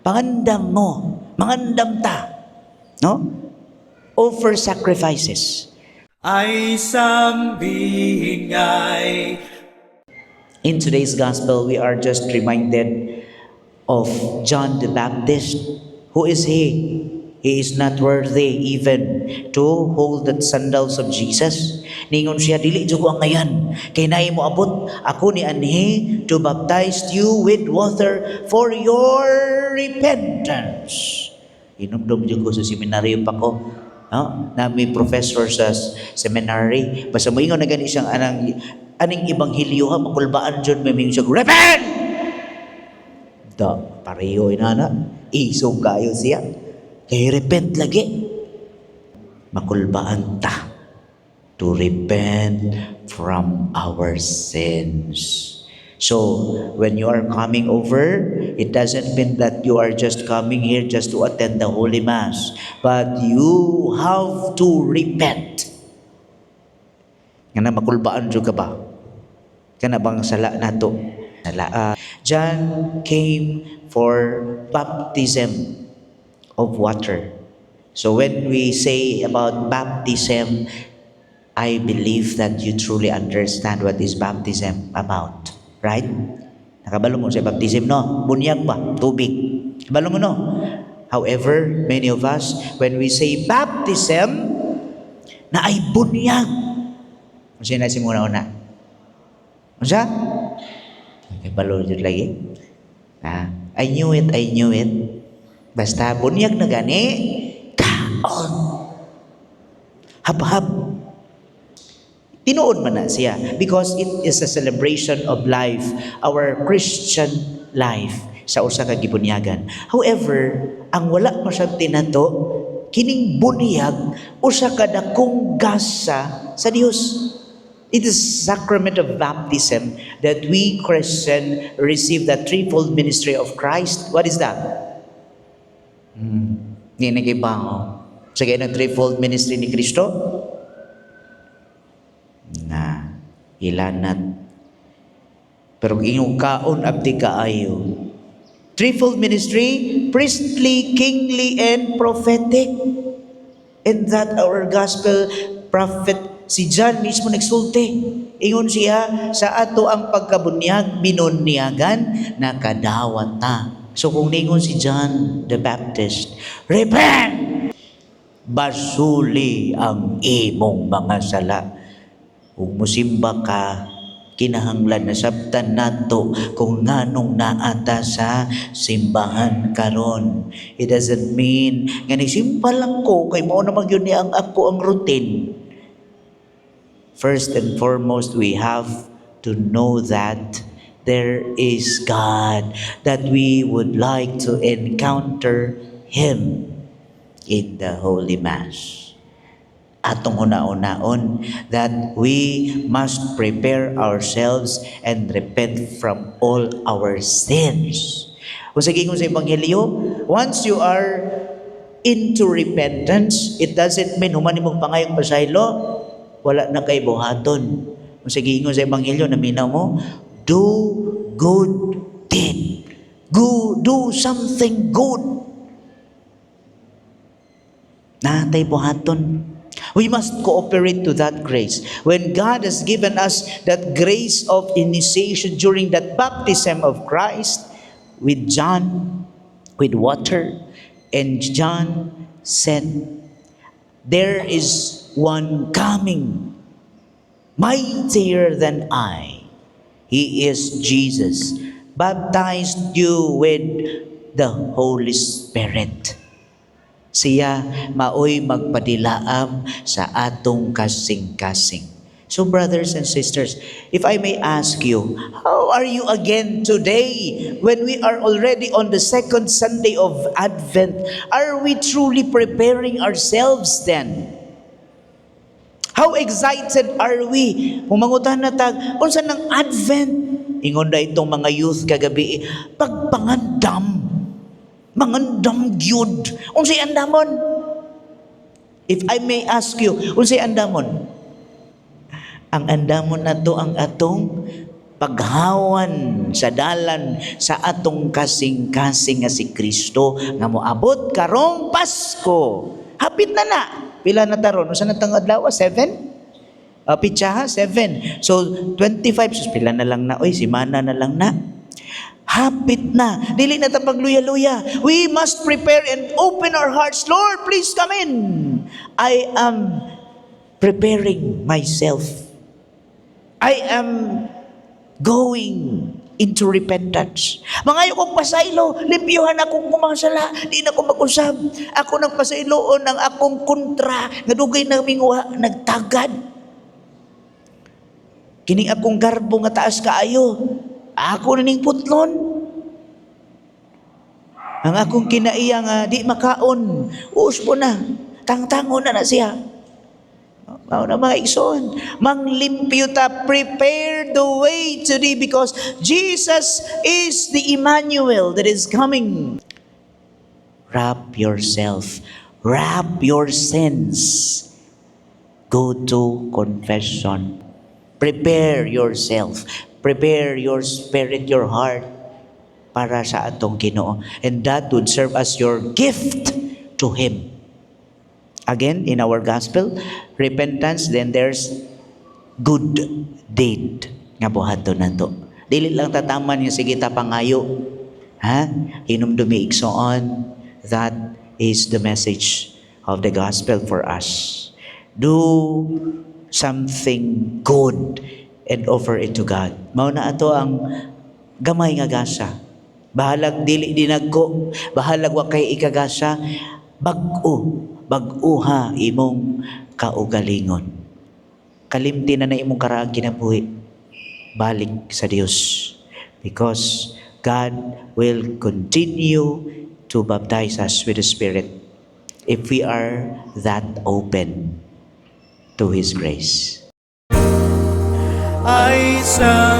Pangandam mo, mangandam ta. No? Offer sacrifices. Ay sambingay. In today's gospel, we are just reminded of John the Baptist. Who is he? He is not worthy even to hold the sandals of Jesus. Ningon siya, "Dili jud ko angayan. Kay naay moabot, ako ni anhi to baptize you with water for your repentance." Hinumdom jud ko sa seminaryo pa ko. No? Na may professor sa seminary. Basta moingon na gani siyang anang aning ebanghelyo ha, makulbaan jud may mingon siya, "Repent!" Da, pareho inana. Isog kayo siya. Kay repent lagi. Makulbaan ta to repent from our sins. So, when you are coming over, it doesn't mean that you are just coming here just to attend the Holy Mass, but you have to repent. Nga na makulbaan jud ka ba? Kana bang sala nato? Sala. John came for baptism of water. So when we say about baptism, I believe that you truly understand what is baptism about. Right? Nakabalo mo sa baptism, no? Bunyag ba? Tubig. Kabalo mo, no? However, many of us, when we say baptism, naay bunyag. Unsa na si muna una? Unsa? Kabalo jud lagi. Ah, I knew it, I knew it. Basta bunyag na gani, kaon. Hab-hab. Tinuod man na siya because it is a celebration of life, our Christian life sa usa ka gibunyagan. However, ang wala masabti nato, kining bunyag usa ka dakong gasa sa Dios. It is sacrament of baptism that we Christian receive the threefold ministry of Christ. What is that? Hindi nag-ibaho. Sa kaya ng threefold ministry ni Kristo? Na, ilanat. Pero inyong kaon abdi kaayo. Threefold ministry, priestly, kingly, and prophetic. And that our gospel prophet, si John mismo nagsulti. Ingon siya, sa ato ang pagkabunyag, binunyagan, nakadawat ta. So kung ningon si John the Baptist, "Repent! Basuli ang imong mga sala." Kung musimba ka, kinahanglan na sabtan nato kung nganong naata sa simbahan karon. It doesn't mean nga nisimba lang ko kay mao naman gyud ni ang ako ang routine. First and foremost, we have to know that there is God, that we would like to encounter Him in the Holy Mass. Atong una-unaon that we must prepare ourselves and repent from all our sins. Kung sa sa Ebanghelyo, once you are into repentance, it doesn't mean human nimong pangayong pasaylo, wala na kay buhaton. Kung sa sa Ebanghelyo, naminaw mo, do good deed. Go do something good. Naa tay buhaton. We must cooperate to that grace. When God has given us that grace of initiation during that baptism of Christ with John, with water, and John said, "There is one coming, mightier than I. He is Jesus, baptized you with the Holy Spirit." Siya maoy magpadilaam sa atong kasing-kasing. So, brothers and sisters, if I may ask you, how are you again today when we are already on the second Sunday of Advent? Are we truly preparing ourselves then? How excited are we? Kung mangutana tag, unsa nang Advent? Ingon na itong mga youth kagabi, pagpangandam. Mangandam gyud. Unsay andamon? If I may ask you, unsay andamon? Ang andamon nato ang atong Paghawan sa dalan sa atong kasing-kasing nga si Kristo nga moabot karong Pasko. Hapit na na. Pila na taron? Usa na tang adlaw? 7? Pitsaha, 7. So, 25. So, pila na lang na. Oy, simana na lang na. Hapit na. Dili na ta pagluya-luya. We must prepare and open our hearts. Lord, please come in. I am preparing myself. I am going into repentance. Mangayo kong pasaylo, limpyuhan akong mga sala, di na ko mag-usab. Ako nang pasayloon ang akong kontra, nga dugay na minguha, nagtagad. Kining akong garbo nga taas kaayo, ako na ning putlon. Ang akong kinaiya nga di makaon, usbo na, tangtangon na na siya. Mao na, mga igsoon, manglimpyo ta, prepare the way to thee because Jesus is the Emmanuel that is coming. Wrap yourself, wrap your sins. Go to confession. Prepare yourself. Prepare your spirit, your heart para sa atong Ginoo. And that would serve as your gift to Him. Again, in our gospel, repentance, then there's good deed nga buhaton nato. Dili lang tataman yung sige ta pangayo. Ha? Hinumdumi, igsoon, that is the message of the gospel for us. Do something good and offer it to God. Mao na ato ang gamay nga gasa. Bahalag dili dinagko, bahalag wa kay ikagasa, bag-o, bag-oha imong kaugalingon. Kalimti na na imong karaang kinabuhi. Balik sa Dios. Because God will continue to baptize us with the Spirit if we are that open to His grace. Ay sambihin.